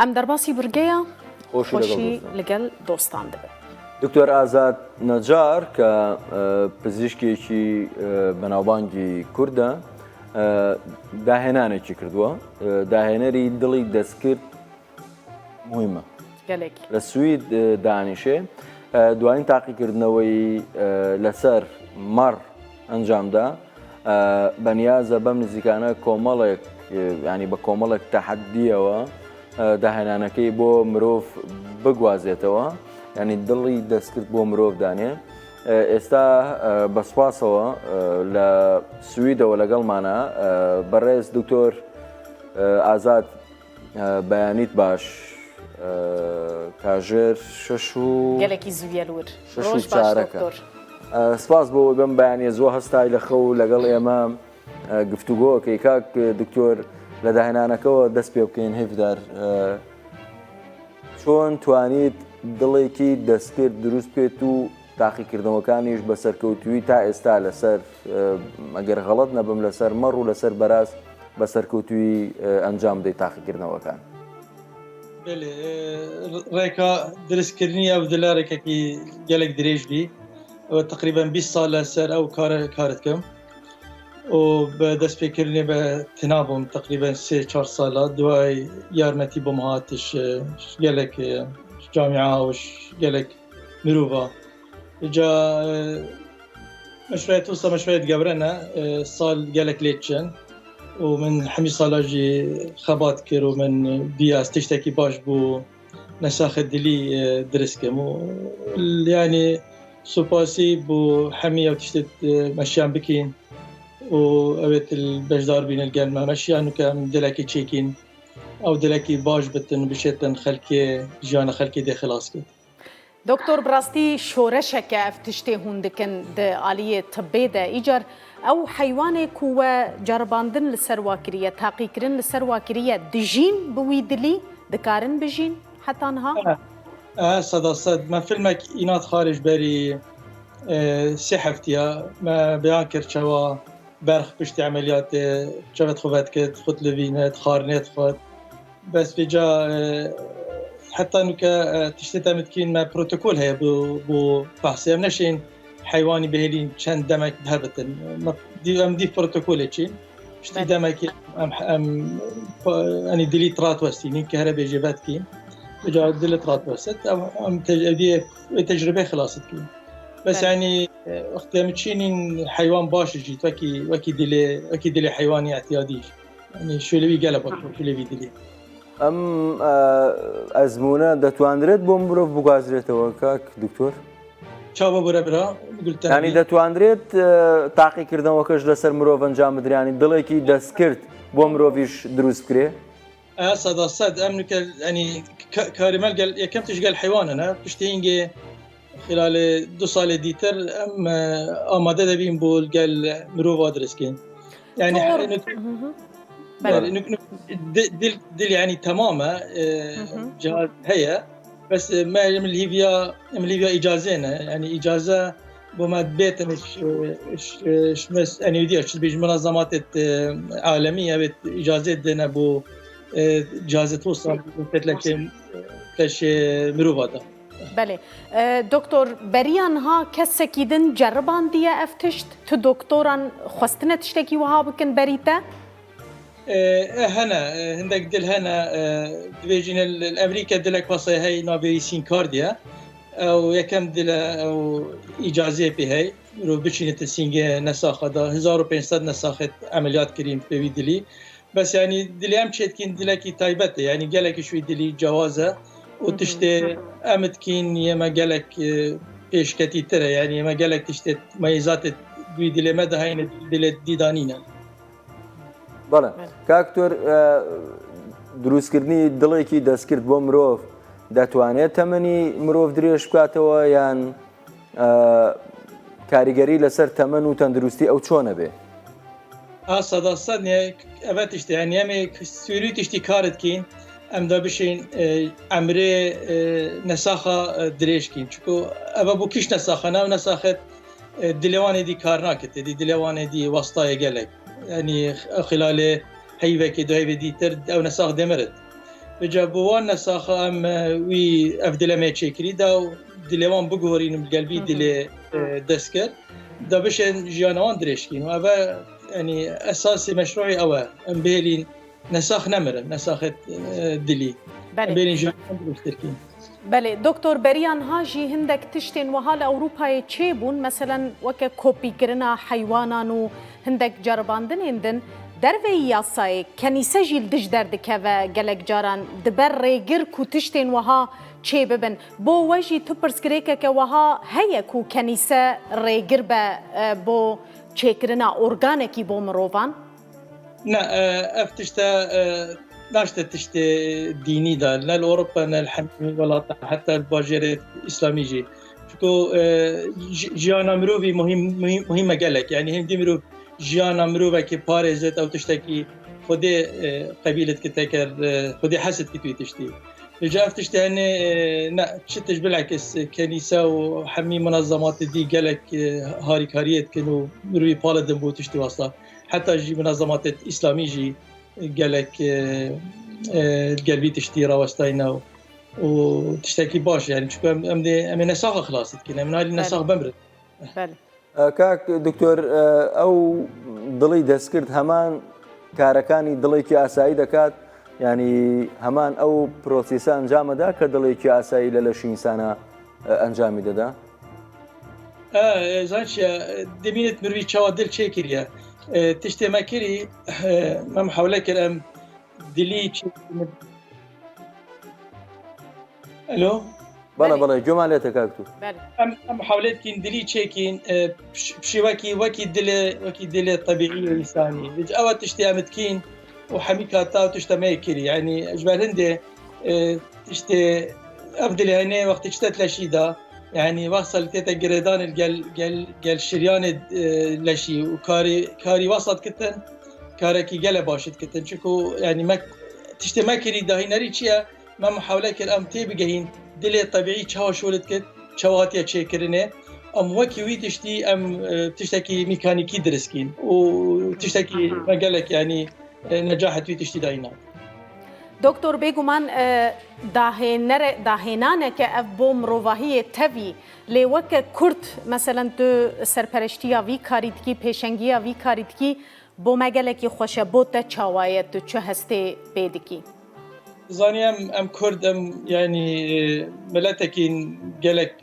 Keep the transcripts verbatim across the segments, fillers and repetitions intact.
Em derbasî birgeya xweşî li gel dostan dibin. Doktor Azad Necar ke, e, pizîşkekî, e, benavbangî Kurd e, e, dahênanekî kiriwe. E, dahênerî dilî destgirt muhîm e. Gelek. Li Swîd, e, danîşê, e, duayîn taqîkirdineweyî, e, li ser mer encam da. E, beniyaze bem nizîkane komelek, e, yanî bi komelek teheddiyewe, e, dahênanekeyî bo mirov biguazêtewe. Yanî dilî destgirt bo mirov danê. E, êsta, e, bi spasewe, e, li Swîdewe legelmane, e, berêz Doktor, e, Azad, e, beyanît baş, e, kajir şeş û Gelekî zû ye li wir. Şeş û Roj baş, çarek e. Doktor. E, spas bo we bim beyaniyê zû hestay li xew û legel ême, e, giftûgo key. Kak, e, Doktor, li dahênanekewe dest pê bikeyin hêvdar. E, çon twanît dilekî destgirt dirûst bikêt û taqîkirdinewekaniş bi serkewtûyî ta êsta li ser, e, eger xelet nebim, li ser mer û li ser beraz bi serkewtûyî, e, encam dê taqîkirdinewekan? Belê, e, rêka diristkirinî ew dile rêkekî gelek dirêj bî. Ew teqrîben bîst sal e ser ew kare kar dikim. Û bi destpêkirinê ve têna bûm, teqrîben sê çar sala. Duayê yarmetî bûm hatiş, e, gelek, e, camia û gelek mirova. Îca, e, meşruiyet wisa meşruiyet gewre ne, e, sal gelek lê çin. Û min hemî sala jî xebat kir û min bîya ez tiştekî baş bû nesaxê dilî, e, dirist kim. Û, yanî, supasî bû hemî ew tiştê, e, meşiyan bikîn. Û ew ê til beşdar bîn li gel me. Meşiyan nuke em dilekî çêkîn. Ew dilekî baş bitin û bişêtin xelkê, jiyana xelkê dê xilas kit. Doktor, bi rastî şoreşeke ev tiştê hûn dikin di aliyê tibbê de. Îcar ew heywanê ku we ceribandin li ser wa kiriye, taqîkirin li ser wa kiriye, dijîn bi wî dilî, dikarin bijîn heta niha? E, e, seda sed. Me filmek Înat Xarê ji berî, e, sê heftiya me beyan kir çawa berx piştî emeliyatê çavet xwe vedikit, xwe dilivînit, xwarinê dixwit. Bes vêca, e, heta nuke, e, tiştê te em dikîn me protokol heye bo, bo behsê. Em neşên heywanî bihêlîn çend demek bi hev bitin. Me dî-, em dîv protokolê çîn. Piştî Belê. demekê em, em, pa-, yanî dilî tirat westînîn, ke here bêjê vedikîn. Vêca dilit tirat westit. Em, em te-, ev dî, wê tecrübê xilas dikîn. Bes Belê. yanî, e, wextê em çînîn heywan baş jî, wekî, wekî dilê, wekî dilê heywanî etiyadî jî. Yanî şûlê wî gelek baş, şûlê wî dilî. Em, e, ezmûne detwandirêt bo mirov biguazrêtewe, kak doktor? Çawa bûre bira, Gulten Yanî bî? detwandirêt, e, taqîkirina weke ji li ser mirov encam bidire, yanî dilekî destgirt bo mirovî ji dirûst bikirê? E, seda sed. Em nuke, yanî, ka-, karî me gel, yekem tişt gel heywanan e. Piştî hingê Xilalê du salê dîtir em, e, amade dibîn bo gel mirova dirist kên. Yani, Doğru. Nuk, Hı hı. Belê. Yani, nuk, nuk, di-, dil, dil yani tamam e, e, Hı hı. cihaz heye. Bes, e, me em li Lîvya, em li Lîvya îcazê ne. Yani îcaze bo me bêtin iş, iş, iş, mes, yani diyor, şimdi biz munazamat et, e, alemi, evet, îcazê dene bu, e, cihazê tosa, tetlekê, teşe mirova da. Belê. E, doktor, beriya niha kesekî din ceribandiye ev tişt? Tu doktoran xwestine tiştekî wiha bikin berî te? E, e, hene, e, hindek dil hene, e, dibêjîne li, li Emerîke dilek pasayê hey navê wî sînkar diye. Ew yekem dil e, ew îcaziyê pê hey. Mirov biçîne te sîngê nesaxa da. Hezar û pênc sed nesaxê emeliyat kirîn pê wî dilî. Bes, yanî, dilê em çêdikîn dilekî taybet e, yanî, gelekî ji wî dilî cewaz e û Hı hı. tiştê em dikîn yê me gelek, e, pêşketîtir e, yanî, yê me gelek tiştê meyîzatê wî dilê me de heyne dilê dî de nîne. Bele. Bele. Kak Doktor, e, dirûstkirinî dilekî destgirt bo mirov detwanê temenî mirov dirêj bikatewe yan e, karîgerî li ser temen û tenduristî ew çone bê? A, seda sed ne, eve tiştê, yani, em ê sûrî tiştî kar dikîn, em da bişên, e, emrê, e, nesaxa, e, dirêj kîn. Çunku eve bû kîş nesaxa, nav nesaxet, e, dilê wan êdî kar nakit, êdî dilê wan êdî wastayê gelek. Yani, xilalê heyvekê, du heyvê dîtir, ew nesax dê mirit. Vêca bo wan nesaxa em, e, wî ev dile me çêkirî da û dilê wan biguherînin bi gel vî Hı hı. dilê, e, dest kir. Da bişên jiyana wan dirêj kîn. Û ev e, yanî esasê meşrûî ew e. Em bihêlîn nesax nemirin, nesaxê, e, dilî. Belê. Em bihêlîn jiyana wan dirêjtir kîn. Belê, Doktor, beriya niha jî hindek tiştên wiha li Ewropayê çêbûn, meselen weke kopîkirina heywanan û hindek ceribandinên din. Derveyî yasayê kenîse jî li dij derdikeve gelek caran, dibe rêgir ku tiştên wiha çêbibin. Bo we jî tu pirsgirêkeke wiha heye ku kenîse rêgir be, e, bo çêkirina organekî bo mirovan? Ne, e, ev tişt e, e, naşte tiştê dînî de, ne li Ewropa, ne li hemî welata, heta li bajêrê îslamî jî. Çunku, e, ji-, jiyana mirovî muhîm, muhîm, muhîm e gelek. Yanî hindî mirov jiyana mirovekî parêzit, ew tiştekî Xwedê, e, qebîl dikit, eger, e, Xwedê hes dikit wî tiştî. Vêca ev tiştê hene, e, ne, çi tişt bilakis, e, kenîse û hemî munazematê dî gelek, e, harîkariyê dikin û mirovî pale din bo tiştî wasta. Heta jî munazematê îslamî jî gelek, e, e, gel vî tiştî rawestayne û, û tiştekî baş e, yanî, çunku em, em dê, em ê nesaxa xilas dikin, em nalî Belê. nesax bimrin. Belê. E, kak دکتۆر، e, ئەو دڵی دەستکرد هەمان کارەکانی دڵێکی ئاسایی دەکات، یعنی هەمان ئەو پرۆسیسە ئەنجامەدا کە دڵێکی ئاسایی لە لەشی ئینسانە، e, ئەنجامی دەدا؟ E, e, zanî çi ye, e, demînet mirovî çawa dil çêkiriye. E, tiştê me kirî, e, me muhawele kir em dilî çi-, Alo? بەڵێ، بەڵێ، گوێمان لێتە، کاک تور. Belê. Em, em hewlêtkîn dilî çêkîn, e, piş-, pişî wekî, wekî dilê, wekî dilê tebîî û însanî. Vêca ew tiştê em dikîn û hemî kata û tişta me yê kirî. Yanî ji ber hindê, e, tiştê ev dilê hene wextê çi te leşî da, yanî wexsa li tête girêdanê gel, gel, gel şiryanê, e, leşî û karî, karî wexsa dikitin, karekî gele baş dikitin. Çunku, yanî me, tiştê me kirî dahînerî çi ye? Me muhawele kir em tê bigehîn dilê tebîî çawa şûl dikit, çawa hatiye çêkirinê. Em wekî wî tiştî em, e, tiştekî mîkanîkî diriskîn û tiştekî Aha. me gelek, yanî, e, necahet wî tiştî dayîna. Doktor, bêguman, e, dahênere-, dahênaneke ev bo mirovahiyê tevî, lê weke Kurd, meselen tu serpereştiya vî karî dikî, pêşengiya vî karî dikî, bo me gelekî xweş e, bo te çawa ye, tu çi hestê pê dikî? Zanî em, em Kurd, em, yanî, e, miletekî gelek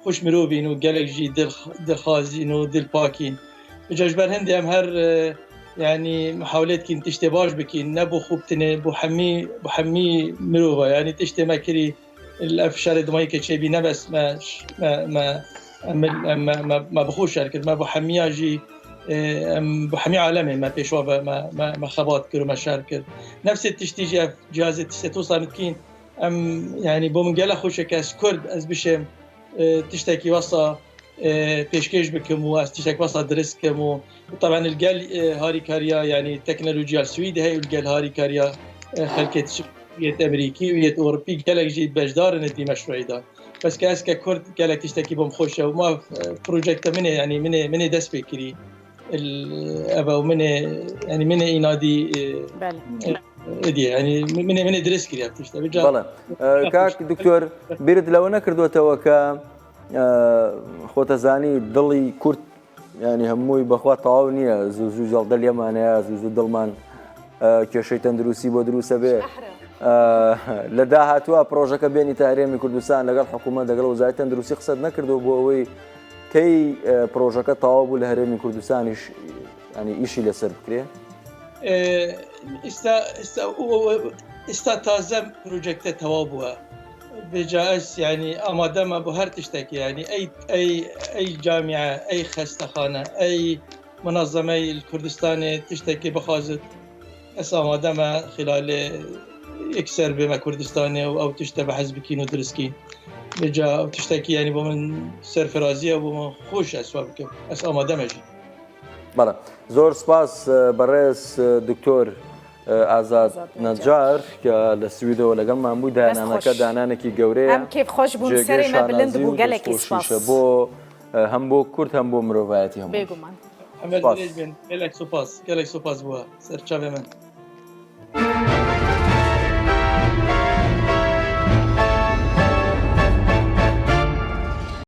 xweş mirovîn û gelek jî dil, dilxwazîn û dilpakîn. Vêca ji ber hindê em her, e, yanî, muhawelê dikîn tiştê baş bikîn, ne bo xwe bitinê, bo hemî, bo hemî mirova, yanî tiştê me kirî, li ev şerê dimayî ke çêbî ne bes me, me, me, em, em, me, me, me bi xwe şer kir, me bo hemiya jî, e, em bo hemî alemê me pêşwa ve, me, me, me xebat kir û me şer kir. Nefsê tiştî jî ev cihazê tiştê tosa dikîn, em, yanî bo min gelek xweş e ke ez Kurd, ez bişêm, e, tiştekî wesa, e, pêşkêş bikim û ez tiştek wesa dirist kim û, û taban li gel, e, harîkariya, yanî teknolojiya Swîdê heye û li gel harîkariya, e, xelkê yêt Emerîkî û yêt Ewropî gelek jî beşdar in di meşrûyê de. Bes ke ez ke Kurd gelek tiştekî bo min xweş e û ma, e, projekte min ê, yanî min ê, min ê dest pê kirî. Il-, ev e min ê, yanî min ê înadî, e, Belê. e, êdî ye. Yanî min ê, min ê dirist kiriye tişt. Ev ca Belê. E, kak دکتۆر، بیرت لەوە نەکردوتەوە کە، e، خۆتەزانی دڵی کورد، یعنی هەمووی بەخوا تەواو نییە، زوو زوو جەڵدە لێمانەیە، زوو زوو دڵمان، e، کێشەی تەندروستی بۆ دروستە بێ. E، لە داهاتووە پرۆژەکە بێنی تا هەرێمی کوردستان، لەگەڵ حکوومەت، لەگەڵ وەزارەتی تەندروستی قسەت نەکردووە بۆ ئەوەی کەی، e، پرۆژەکە تەواو بوو لە هەرێمی کوردستانیش، یعنی ئیشی لەسەر بکرێ؟ E, ئێستا، ئێستا، ئێستا تازە پرۆجێکتە تەواو بووە. Vêca ez, yanî, amade me bo her tiştekî, yanî, ey, ey, ey camîe, ey xestexane, ey munazemeyê li Kurdistanê tiştekî bixwazit, ez amade me xîlalê yekser bême Kurdistanê û ew tişte bi hez bikîn û diriskîn. Vêca ew tiştekî, yanî, bo min serfirazî ye, bo min xweş ez wa bikim. Ez amade me jî. بەڵێ. زۆر سپاس، بەڕێز دکتۆر ئازاد نەجار کە لە سویدەوە لەگەڵمان بوو. دایانانەکە دانانێکی گەورەیە. ئەم کێفخۆش بوون، جێگەی سەرێ مە بلند شانازی بوو، و گەلێکی دەستخۆشیشە سپاس. بۆ، هەم بۆ کورد، هەم بۆ مرۆڤایەتی هەموو. بێگومان. ئەمە سپاس. درێژ بێن. گەلێک سپاس. گەلێک سپاس بووە. سەر چاوێ من.